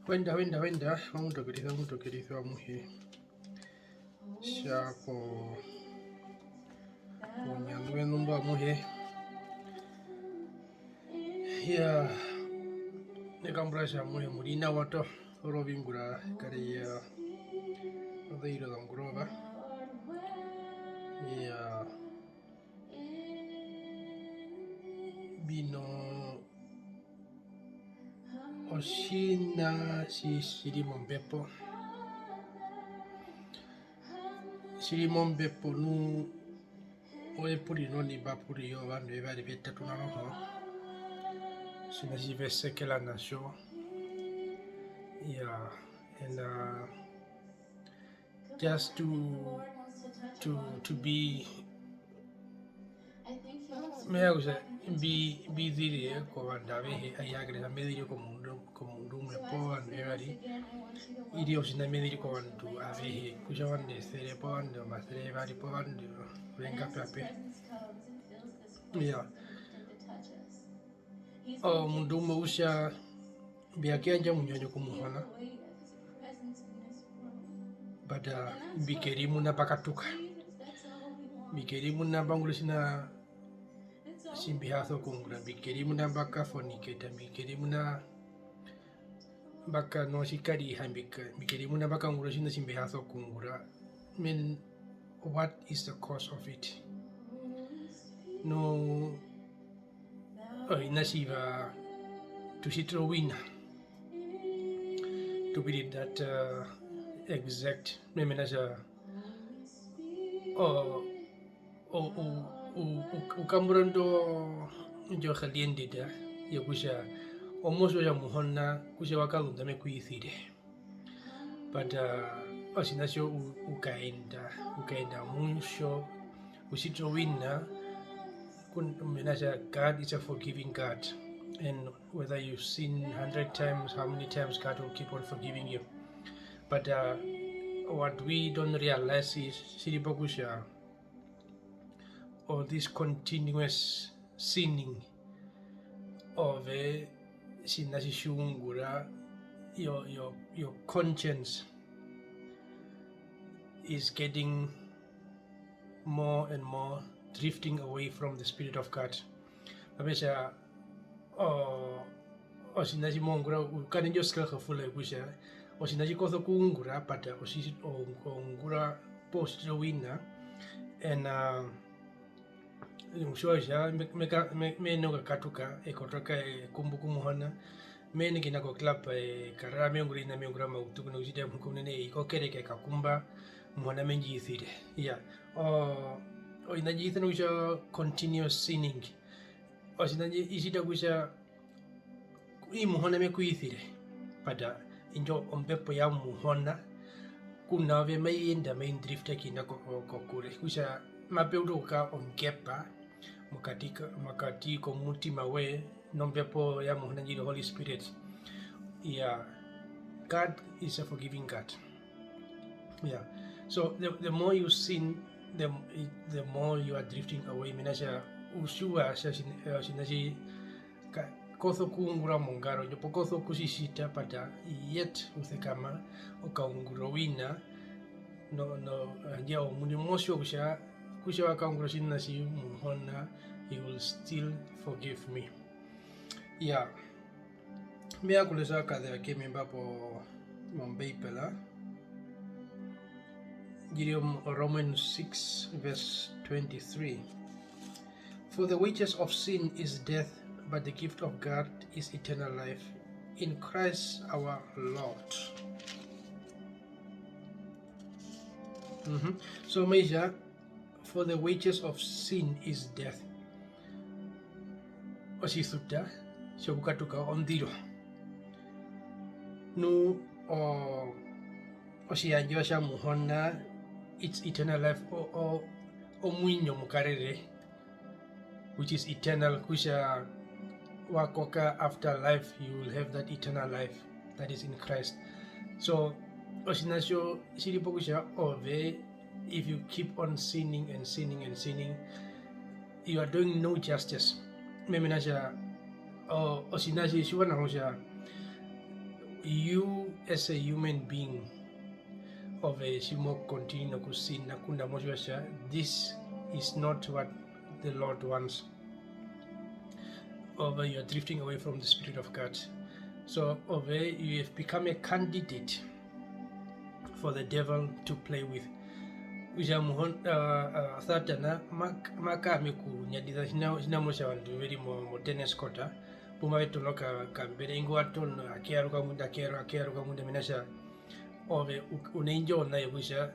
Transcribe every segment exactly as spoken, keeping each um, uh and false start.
Wenda, wenda, wenda, mamutokerisa, mamutokerisa amuhe. Tja po, ounyandu wenu mbo amuhe. Iyaa, ne kambura kutja amuhe mu ri nawa toho, oroviungura kare ya ozoiri zongurova. Iyaa, mbi no otjiṋa tji, tji ri mombepo. Tji ri mombepo nu, epuriro ndi mba purira ovandu vevari vetatu nao noho, otjiṋa tji ve sekera na tjo. Iyaa, ena. Just to, to, to be, me vanga kutja mbi, mbi zirire kovandu avehe, ai ha kere kutja me zirire komundu, komundu umwe poo vandu vevari, irira otjiṋa me zirire kovandu avehe, kutja ovandu esere poo vandu omasere yevari poo vandu vengapi apehe. Iyaa. Omundu umwe u tja, mbi ya ke yandja omuinyo wandje ku Muhona, but, uh, mbi kerimuna mba katuka. Mbi kerimuna mba ungura otjiṋa tji mbi ha sokuungura. Mbi kerimuna mba ka fornicata. Mbi kerimuna mba kanwa otjikariha. Mbi ka-, mbi kerimuna mba kaungura otjiṋa tji mbi ha sokuungura. I mean, what is the cause of it? Nu, oviṋa tjiva tu tjitira owina, to be that, uh, exact, me hee mena rokutja o-, o-, u-, u-, u-, u kambura indo, indjo gelegenheid yokutja o mo tjiwa kutja Muhona kutja wa kazunda me ku isire. But, uh, otjiṋa tjo u-, u kaenda, u kaenda mu tjo, u tjitira owina, kun-, mena rokutja God is a forgiving God. And whether you sin hundred times, how many times, God will keep on forgiving you. But, uh, what we don't realize is, tji ri po kutja, or this continuous sinning, ove tjiṋa tji tji ungura, your, your, your conscience is getting more and more drifting away from the Spirit of God. Mena rokutja, o-, otjiṋa tji mo ungura, u kara nindjo skuldgevoel kutja otjiṋa tji ko sokuungura, but otji-, o-, o ungura poo u tjitira owina, ena, u tjiwa kutja me-, me ka-, me-, me yenene okukatuka, e kotoka, e kumbu ku Muhona, me yenene okuyenda ko club, e karara, me ungura oviṋa, me ungura omautu, ku na kutjita muhuka munene, e i kokereka, e kakumba, Muhona me ndji isire. Iyaa, o-, oviṋa mbi isana kutja continuous sinning. Otjiṋa tji tjita kutja ii Muhona me ku isire, but, uh, indjo ombepo ya Muhona ku na ove mai yenda mai drifta kuyenda ko-, ko-, kokure, kutja mape utu okukara ongepa mokati ka-, mokati komutima woye nombepo ya Muhona ndji ri Holy Spirit. Yeah, God is a forgiving God. Yeah. So the, the more you sin, the, the more you are drifting away. Mena rokutja u tjiwa kutja otjiṋa tji ka-, ko sokuungura mongaro ndjo, poo ko sokutjitjita, but, uh, yet u sekama, o kaungura owina, no, no, handje omuini mo tjiwa kutja, kutja wa kaungura otjiṋa tji Muhona, he will still forgive me. Yeah. Me vanga okulesa okazeva kemwe mba po, mOmbeibela, ndji ri o Romans six verse twenty-three. "For the wages of sin is death, but the gift of God is eternal life in Christ our Lord." Mhm. So, mai tja, "For the wages of sin is death." Otjisuta tjokukatuka ondiro. Nu, o-, otjiyandjewa tja Muhona, it's eternal life, o-, o-, omuinyo mukarere, which is eternal, kutja wa koka after life, you will have that eternal life that is in Christ. So, otjiṋa tjo tji ri po kutja ove, if you keep on sinning and sinning and sinning, you are doing no justice. Mena rokutja, o-, otjiṋa tji-, tjiwa nawa kutja You as a human being, ove tji mo continue nokusina, ngunda mo tjiwa kutja this is not what the Lord wants. Ove, you are drifting away from the Spirit of God. So, ove, you have become a candidate for the devil to play with. Kutja muhon-, uh, uh, Satana mak-, ma kara me ku nyandisa tjina, tjina mo tja ovandu ve ri mo, mo tennis court, pu mave tono ka-, kambere, ingo wa tono, a ke yaruka ngunda, a ke yaruka, a ke yaruka ngunda, mena kutja ove u-, u na indjo ona yokutja,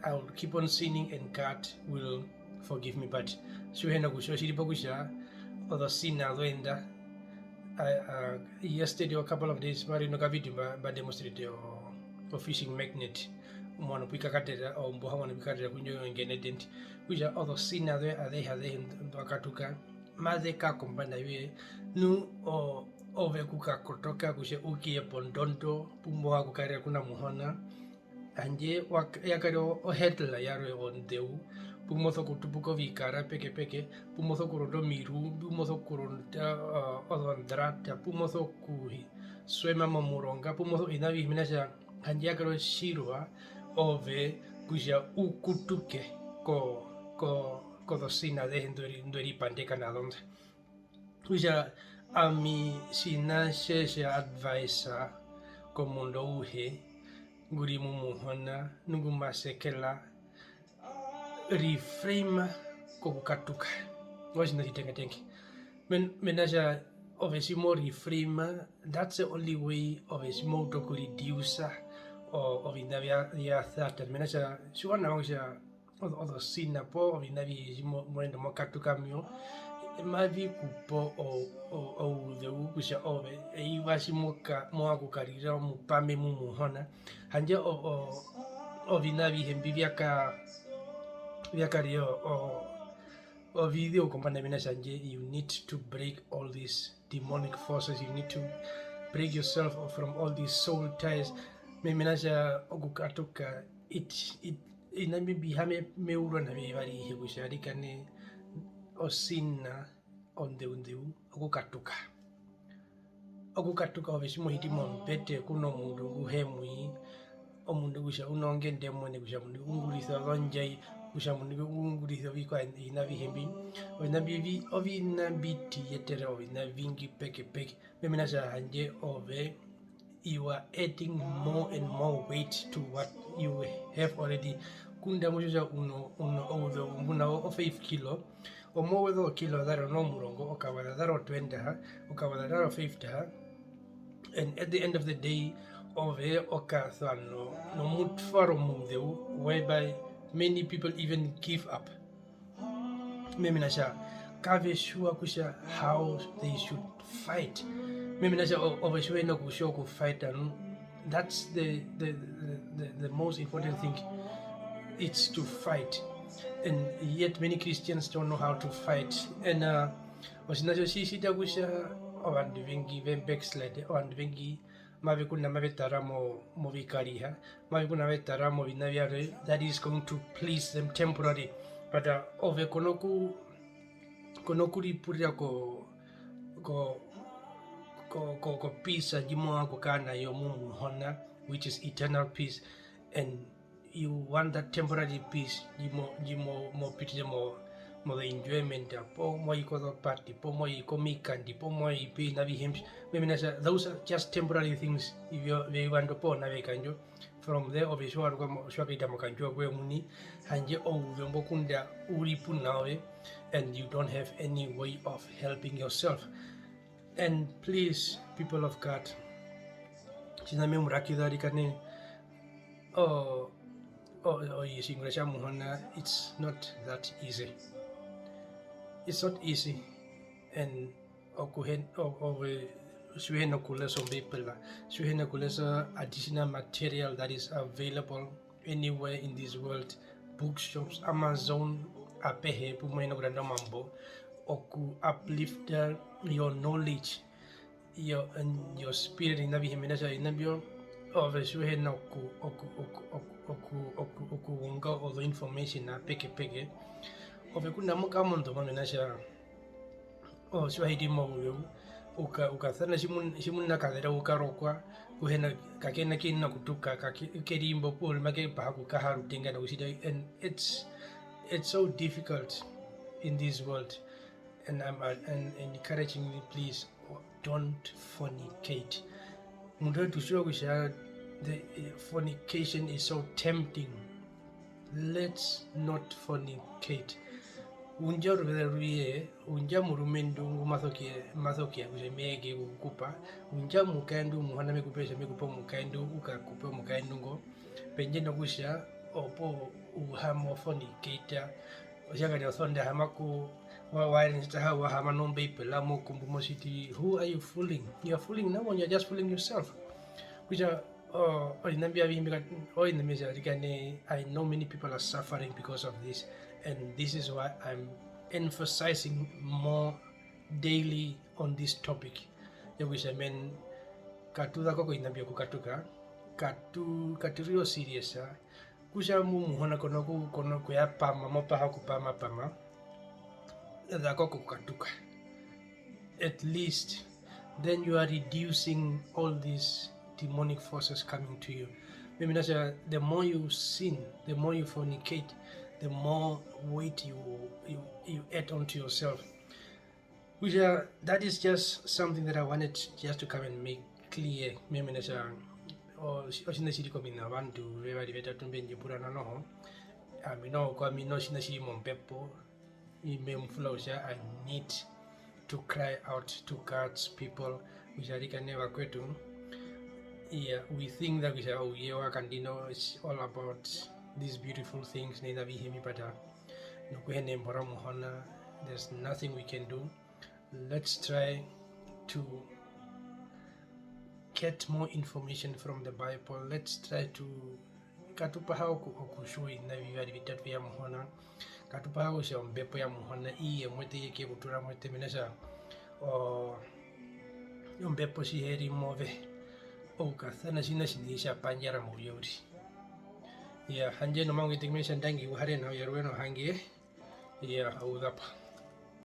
I will keep on sinning and God will forgive me, but tji u hi na kutjiwa tjiri po kutja ozosina zoye nḓa. I, uh, yesterday, a couple of days, pa ri nokavideo mba, mba demonstrate o, o fishing magnet, omuano pu i kakatera, o mboha omuano pu i kakatera ku indjo ongenetenti, kutja ozosina zoye azehe, azehe nḓ-, nḓu wa katuka, maze kara kombanda yoye. Nu o-, ove okukakotoka kutja u keye pondondo pu mo vanga okukarira ku na Muhona, handje wa-, ya kare o-, o hurdle yarwe onḓeu, pu mo sokutupuka ovikara pekepeke, pu mo sokuronda omiru, pu mo sokuronda, uh, ozondarata, pu mo sokuswema momuronga, pu mo so-, oviṋa avihe, mena kutja handje ya kare otjirwa ove kutja u kutuke ko-, ko-, kozosina azehe nḓu we ri-, nḓu we ripandeka na zo nḓa. Kutja ami tjiṋa tje tja advisa komundu auhe ngu ri mu Muhona, nu ngu ma sekela, refrain kokukatuka. Otjiṋa otjitengatenga. Men-, mena kutja ove tji mo refrain, that's the only way ove tji mo utu okureduce o-, oviṋa vya, vya Satan. Mena kutja tjiwa nawa kutja ozo-, ozosina poo oviṋa avihe tji mo-, mo ende mo katuka mu vyo, mavi ku pe o-, o-, ouzeu kutja ove eyuva tji mo ka-, mo vanga okukarira omupame mu Muhona, handje o-, o-, oviṋa avihe mbi vya ka-, vya karira o-, o-, ovizeu kombanda, mena kutja handje you need to break all these demonic forces, you need to break yourself off from all these soul ties. Me-, mena kutja okukatuka, it, it, oviṋa mbi mbi ha me-, me urwa na vyo eyuva arihe kutja arikana osina onḓeunḓeu okukatuka. Okukatuka ove tji mo hiti mombete ku nomundu ngu he mu i, omundu kutja u nongende mune, kutja omundu u ungurisa ozondjai, kutja omundu u ungurisa ovikwaye, oviṋa avihe mbi, oviṋa mbi vi-, oviṋa mbi tu yetera oviṋa ovingi pekepeke. Me-, mena kutja handje ove, you are adding more and more weight to what you have already. Ngunda mo tjiwa kutja u no, u no ouzeu mbu na o five kilo, o mo weza ozokilo zarwe nomurongo, o kavaza zarwe o twenty ha, o kavaza zarwe o fifty ha, and at the end of the day, ove o kara no, nomutwaro omuzeu, whereby many people even give up. Me-, mena kutja kave tjiwa kutja how they should fight. Me-, mena kutja o-, ove tji u hi na kutjiwa okufighta nu, that's the, the, the, the, the most important thing. It's to fight. And yet many Christians don't know how to fight. And, uh, otjiṋa tjo tji tjita kutja ovandu ovengi ve backslide, ovandu ovengi mave kuna mave tara mo-, movikariha, mave kuna mave tara moviṋa vyarwe that is going to please them temporary, but, uh, ove ko noku-, ko nokuripurira ko, ko, ko, ko, ko peace ndji mo vanga okukara na yo mu Muhona, which is eternal peace, and you want that temporary peace, ndji mo-, ndji mo-, mo pitire mo-, mo the enjoyment, poo mo i kozoparty, poo mo i komikandi, poo mo i pe oviṋa avihe mbi. Me-, mena kutja, those are just temporary things, ivyo vyeyuva ndo poo na veka ndjo. From there, ove tji wa ruka mo-, tji wa kahita mokandjuwo koye omuini, handje ouzeu mbo ngunda u ri puna ove, and you don't have any way of helping yourself. And please, people of God, tjiṋa me mu rakiza arikana, o-, o-, o-, otjiungura tja Muhona, it's not that easy. It's not easy. And okuhe-, o-, ove, tji u hi na okulesa Ombeibela, tji u hi na okulesa additional material that is available anywhere in this world, bookshops, Amazon, apehe pu mo hi na okuranda omambo, oku uplifta your knowledge, your, and your spirit, oviṋa avihe, mena kutja oviṋa mbyo ove tji u hi na oku, oku, oku, oku, oku, oku, okuunga ozo information pekepeke, ove ngunda mo kara mondoma, mena kutja ove tji wa hiti mouzeu, uka ukasana tjimunakazera ukarokwa, kuhena, kakena kena kutuka, kake kerimbo pole make paha kukaha rutenga na kushita, and it's it's so difficult in this world. And I'm uh, and encouraging you, please, don't fornicate. Mundu wetu sure kutja the uh, fornication is so tempting. Let's not fornicate. Undja oruveze ruye, undja murumendu ngu masokuya kutja meyeke kukupa, undja mukaendu muhona mekupe kutja mekupe omukaendu, ukakupe omukaendu ngo, pendje nokutja opo uhama ofornicator. Otjangari osonde ahama ku waenetaha wahama nombeibela mokumbu mositi, who are you fooling? You are fooling no one, you are just fooling yourself. Kutja oviṋa mbi avihe mbi oviṋa mbi vyarikane. I know many people are suffering because of this, and this is why I'm emphasizing more daily on this topic, yokutja men, katuza ko koviṋa mbi okukatuka, katu katuriro serious. Kutja mu muhona kono ku kono kuya pama mopaha kupama pama, zako kukatuka at least, then you are reducing all these demonic forces coming to you. Mimi nasha, the more you sin, the more you fornicate, the more weight you you, you add onto yourself. Kutja that is just something that I wanted just to come and make clear. Mimi nasha, otjiṋa tjiri komina vandu vevari vetatu mbe ndjipurana noho. Ami noho kwami no tjiṋa tjiri mombepo, imbe mufula kutja I need to cry out to God's people, kutja arikane vakwetu. Yeah, we think that kutja ouye wa kandino, it's all about these beautiful things, neina vihemi pata nokuhena embo ra muhona. There's nothing we can do. Let's try to get more information from the Bible. Let's try to katupaha oku- okutjiwa oviṋa vivari vitatu vya muhona. Katupaha kutja ombepo ya muhona iye mwete yeke kutura mwete, mena kutja o- ombepo tjiheri move, okukasana tjiṋa tjinene tja pandjara mouye uri. Iya, handje nomangwete kumesha ndangi uhare nao yarwe nohange. Iya, auzapo.